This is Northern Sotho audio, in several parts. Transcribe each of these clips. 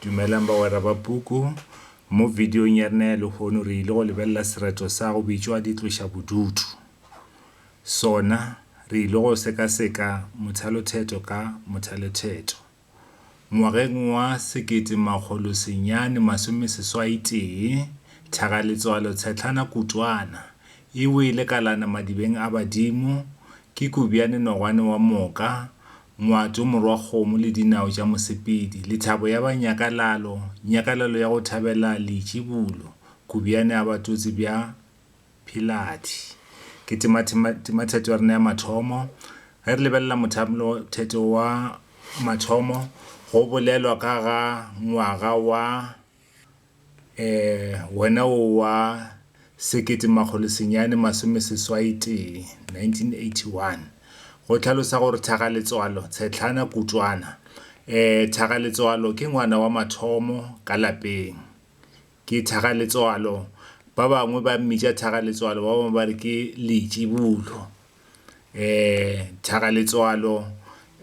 Dumelang bagwera ba puku. Mo videong ya rena ya lehono re ile go lebelela sereto sa go bitšwa Ditloša Bodutu. Sona re ile go sekaseka mothalotheto ka mothalotheto. Ngwageng wa 1981, Thagaletswalo Tshetlana Kutwana e wele kalana madibeng a badimo ke Kubjane Nogwane wa Moka, Ngwato Morwakgomo le dinao tša mosepedi, lethabo ya ba nyakalalo, nyakalalo ya go thabela leitšibulo, Kubjane a batotse bja Pheladi. Ke tematheto ya rena ya mathomo. Ge re lebelela mothalotheto wa mathomo, go bolelwa ka ga ngwaga wa wona wo wa 1981, 1981. Go hlalosa gore Thagaletswalo Tshetlana Kutwana, Thagaletswalo ke ngwana wa mathomo ka lapeng. Ke Thagaletswalo, ba bangwe ba mmitša Thagaletswalo, ba bangwe ba re ke Leitšibulo. Thagaletswalo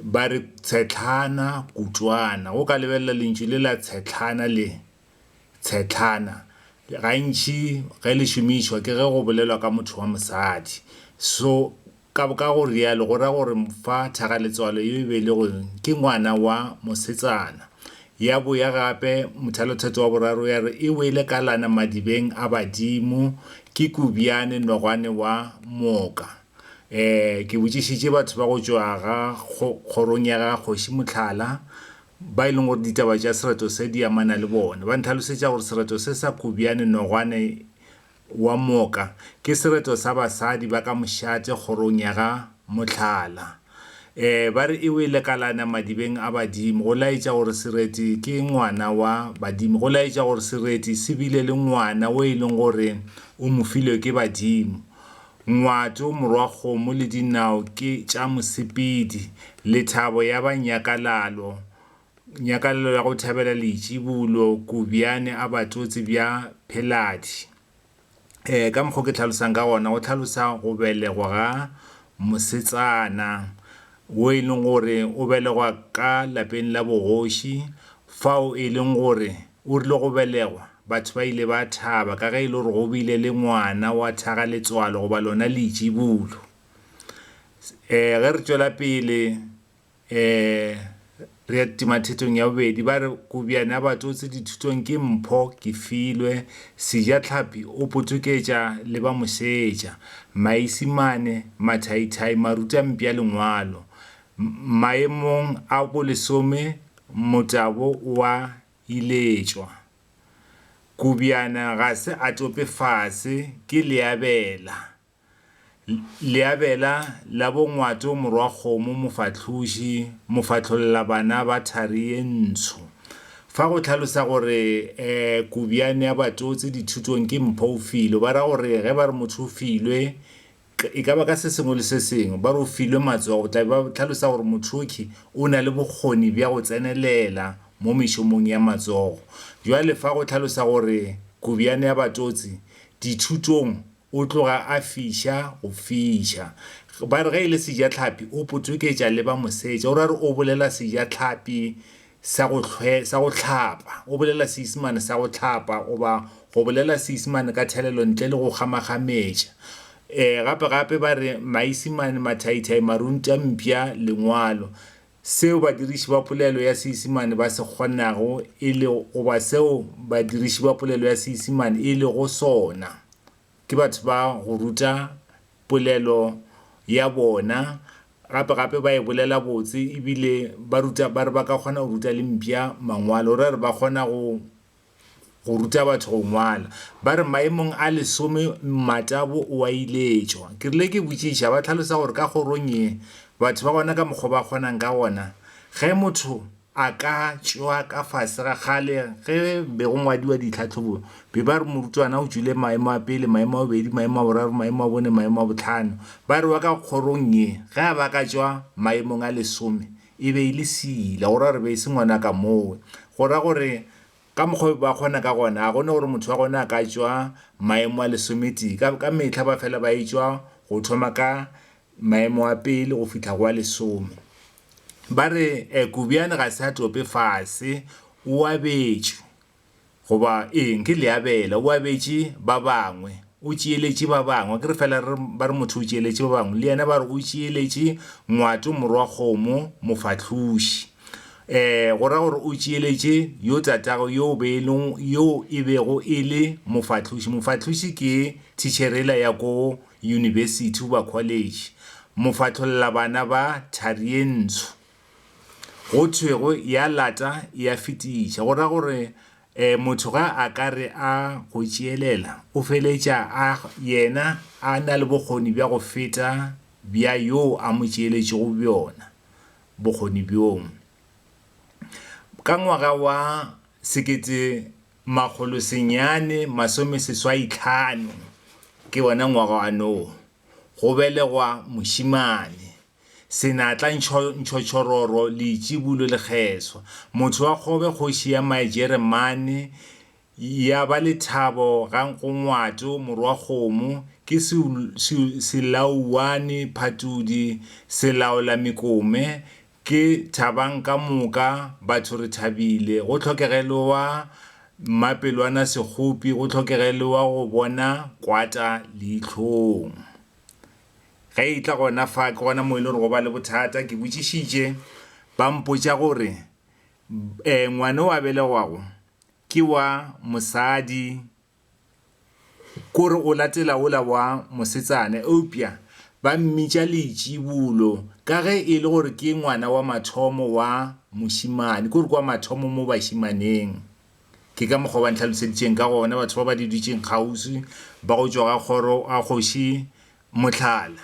ba re Tshetlana Kutwana. Go ka lebelela lentšu le la Tshetlana le, Tshetlana, gantši ge le šomišwa ke ge go bolelwa ka motho wa mosadi. So Ka ka go realo go ra gore fa Thagaletswalo yo e be e le go ke ngwana wa mosetsana. Ya boya gape mothalotheto wa boraro ya re e wele kalana madibeng a badimo ke Kubjane Nogwane wa Mooka. E, ke botšišitše batho ba go tšwa ga kgorong ya ga Kgoši Mohlala ba e leng gore ditaba tša sereto se di amana le bona. Ba ntlhalosetša gore sereto se sa Kubjane Nogwane wa Moka ke sereto sa basadi ba ka mošate kgorong ya ga Mohlala. E, ba re e wele kalana madibeng a badimo, go laetša gore sereti ke ngwana wa badimo, go laetša gore sereti se bile le ngwana wo e leng gore o mo filwe ke badimo. Ngwato, morwakgomo le dinao ke tša mosepedi, lethabo ya ba nyakalalo, Nyakalalo ya go thabela leitšibulo, Kubjane a batotse bja Pheladi. E, ka mokgwa ke tlhalosang ka gona, go hlalosa go belegwa ga mosetsana wo e leng gore o belegwa ka lapeng la bogoši, fao e leng gore o rile go belegwa batho ba ile ba thaba ka ge e le gore go bile le ngwana wa thagaletswalo goba lona leitšibulo. E, ge re tšwela pele E, re ya temathetong ya bobedi, ba re Kobjane a batotse dithutong ke mpho ke filwe, Sejatlhapi o potoketša le ba mošetša, Maisimane, mathaithai, marutampša lengwalo. Maemong a bolesome Motabo o a iletšwa. Kobjana ga se a tope fase ke leabela. Leabela la bo Ngwato Morwakgomo Mofahloši Mofahlolla bana ba thari ye ntsho. Fa go hlalosa gore Kobjane ya Batotse dithutong ke mpho o filwe. Ba ra gore ge ba re motho o filwe e ka ba ka se sengwe le se sengwe, ba re o filwe matsogo, tla be ba hlalosa gore motho okhwi o na le bokgoni bja go tsenelela mo mešomong ya matsogo. Bjale fa go hlalosa gore Kobjane ya Batotse dithutong O tloga a fiša go fiša. Ba re ge e le sejatlhapi o potoketša le ba moseja. O ra re o bolela sejatlhapi sa go hlwe, sa go hlapa. O bolela Seisemane sa go hlapa goba go bolela Seisemane ka thelelo ntle le go kgamakgametša. E, gape gape ba re Maisemane mathaithai marunta mpša lengwalo. Seo badiriši ba polelo ya Seisemane ba se kgonago e le goba seo badiriši ba polelo ya Seisemane e lego sona ke batho ba go ruta polelo ya bona, gape gape ba e bolela botse ebile ba ruta ba re ba ka kgona go ruta le mpša mangwalo, re re ba kgona go go ruta batho go ngwala. Ba re maemong a lesome Mmatabo o a iletšwa. Ke rile ke botšiša, ba hlalosa gore ka kgorong ye batho ba gona ka mokgwa ba kgonang ka gona, ge motho a ka tšwa ka fase ga kgale ge be go ngwadiwa ditlhahlobo, be ba re morutwana o tšwile maemo a pele, maemo a bobedi, maemo a boraro, maemo a bone, maemo a bohlano. Ba re wa ka kgorong ye ge a ba ka tšwa maemong a lesome e be e le seila, go ra gore be e se ngwana ka mowe. Go ra gore Ka mokgwa o ba kgona ka gona, ga go ne gore motho wa gona a ka tšwa maemo a lesometee. Ka, ka mehla ba fela ba etšwa go thoma ka maemo a pele go fihla go a lesome. Ba re, eh, Kobjane ga se a tope fase. o abetšwe goba eng ke leabela, o abetše ba bangwe, o tšeeletše ba bangwe. Akere fela re ba re motho o tšeeletše ba bangwe, le yena ba re o tšeeletše Ngwato Morwakgomo Mofahloši. Um go ra gore o tšeeletše yo tatagwe yo be e leng yo e bego e le mofahloši. Mofahloši ke thitšhere yela ya ko yunibesithi goba college. Mofahlolla bana ba thari ye ntsho. Go thwego ya lata ya fetiša. Go ra gore um motho ga a ka re a go tšeelela, o feletša a yena a na le bokgoni bja go feta bja yoo a mo tšeeletšego bjona bokgoni bjoo. Ka ngwaga wa 1985, ke wona ngwaga wa noo, go belegwa mošemane. Senatla ntšhotšhororo leitšibulo lekgeswa. Motho wa kgobe kgoši ya Majeremane ya ba lethabo ga go Ngwato morwa-kgomo ke selauwane phatudi selaola mekome ke thabang ka moka batho re thabile go hlokege le wa mmapelwana sekgopi go hlokege le wa go bona kwata leihlong. Ge e tla gona fa, ke gona mo e le gore go ba le bothata. Ke botšišitše, ba mpotša gore um ngwana o a belegwago ke wa mosadi, kore o latela wola wa mosetsana, eupša ba mmitša leitšibulo ka ge e le gore ke ngwana wa mathomo wa mošemane, kore ke wa mathomo mo bašemaneng. Ke ka mokgwa o ba ntlhaloseditšeng ka gona batho ba ba di dutšeng kgauswi ba go tšwa ga kgoro ga kgoši Mohlala.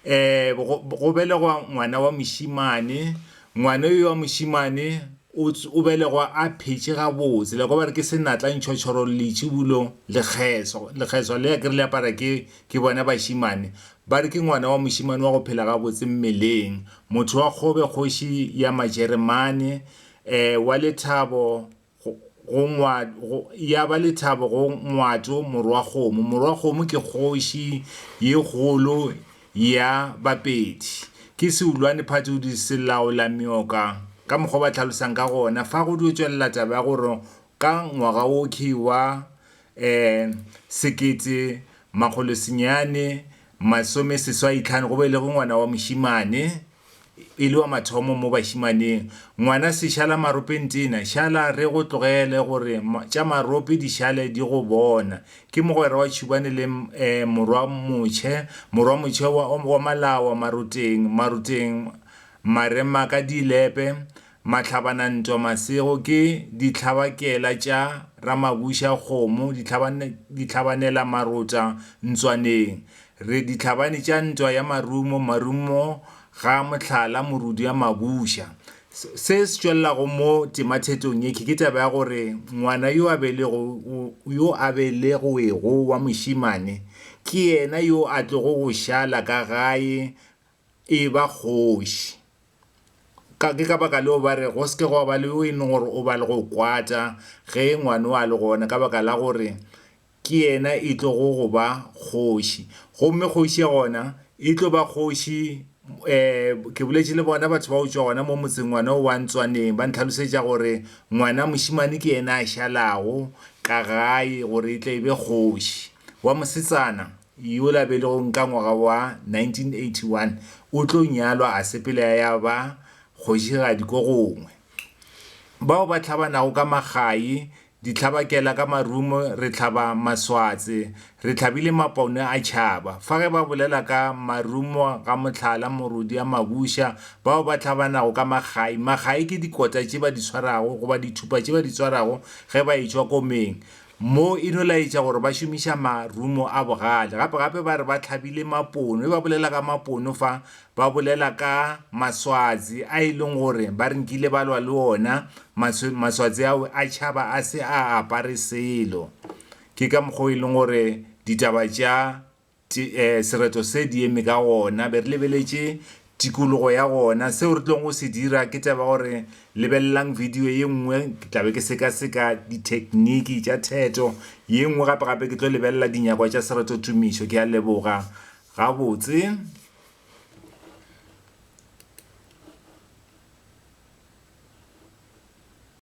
Um go belegwa ngwana wa mošemane, ngwana yo wa mošemane o o belegwa a phetše gabotse, la kwa ba re ke senatla ntšhotšhoro leitšibulo lekgeswa, lekgeswa le akere le apara ke ke bona bašemane, ba re ke ngwana wa mošemane wa go phela gabotse mmeleng, motho wa kgobe kgoši ya Majeremane, um wa lethabo go, go ngwa, go, ya ba lethabo go Ngwato Morwakgomo. Morwakgomo ke kgoši ye kgolo ya Bapedi. Ke seulwane phatodi selaola meoka ka mokgwa ba hlalosang ka gona. Fa go dio tšwelela taba ya gore ka ngwaga wo ke wa um 1985 go belegwe ngwana wa mošemane. E le wa mathomo mo bašimaneng. Ngwana se šala maropeng tena, šala re go tlogele gore tša marope di šale di go bona. Ke mogwera wa Tšhubane le morwa Motšhe, morwa Motšhe wa, wa Malawa, Maroteng, Maroteng, Maremaka dilepe, Mahlabanantwa Masego, ke dihlabakela tša Ramabuša kgomo, dihlabanela Marota ntswaneng. Re dihlabani tša ntwa ya marumo, marumo ga mohlala morudi ya mabuša. Se se tšwelelago mo temathetong ye ke taba ya gore ngwana yo a belego, yo a belegwego wa mošemane ke yena yo a tlogo go šala ka gae e ba kgoši. Ka, ke ka baka leo ba re go se ke gwa ba le yo e leng gore o ba le go kwata ge ngwana o a le gona, ka baka la gore ke yena e tlogo go ba kgoši. Gomme kgoši ya gona e tlo ba kgoši um ke boletše le bona batho ba go tšwa gona mo motseng ngwana o wa Ntswaneng, ba ntlhalosetša gore ngwana mošemane ke yena a šalago ka gae gore e tle e be kgoši. Wa mosetsana yola belegong ka ngwaga wa 1981 o tlo nyalwa a sepela ya ba kgošigadi ko gongwe. Bao ba hlabanago ka magae Dihlabakela ka marumo, re hlaba maswatse, re hlabile mapone a tšhaba. Fa ge ba bolela ka marumo ga mohlala morodi a mabuša, bao ba hlabanago ka magai. Magai ke dikota tše ba di swarago goba dithupa tše ba di swarago ge ba etšwa komeng. Mo e no laetša gore ba šomiša marumo a bogale. Gape gape ba re ba hlabile mapono. Ge ba bolela ka mapono fa Ba bolela ka maswatsi a e leng gore ba re nkile ba lwa le ona, maswatsi ao a tšhaba a se a apare selo. Ke ka mokgwa o e leng gore ditaba tša sereto se di eme ka gona. Be re lebeletše tikologo ya gona. Seo re tlong go se dira ke taba gore lebelelang video ye nngwe, ke tla be ke sekaseka dithekniki tša theto. Ye nngwe gape gape ke tlo lebelela dinyakwa tša seretotumišo. Ke a leboga. Gabotse.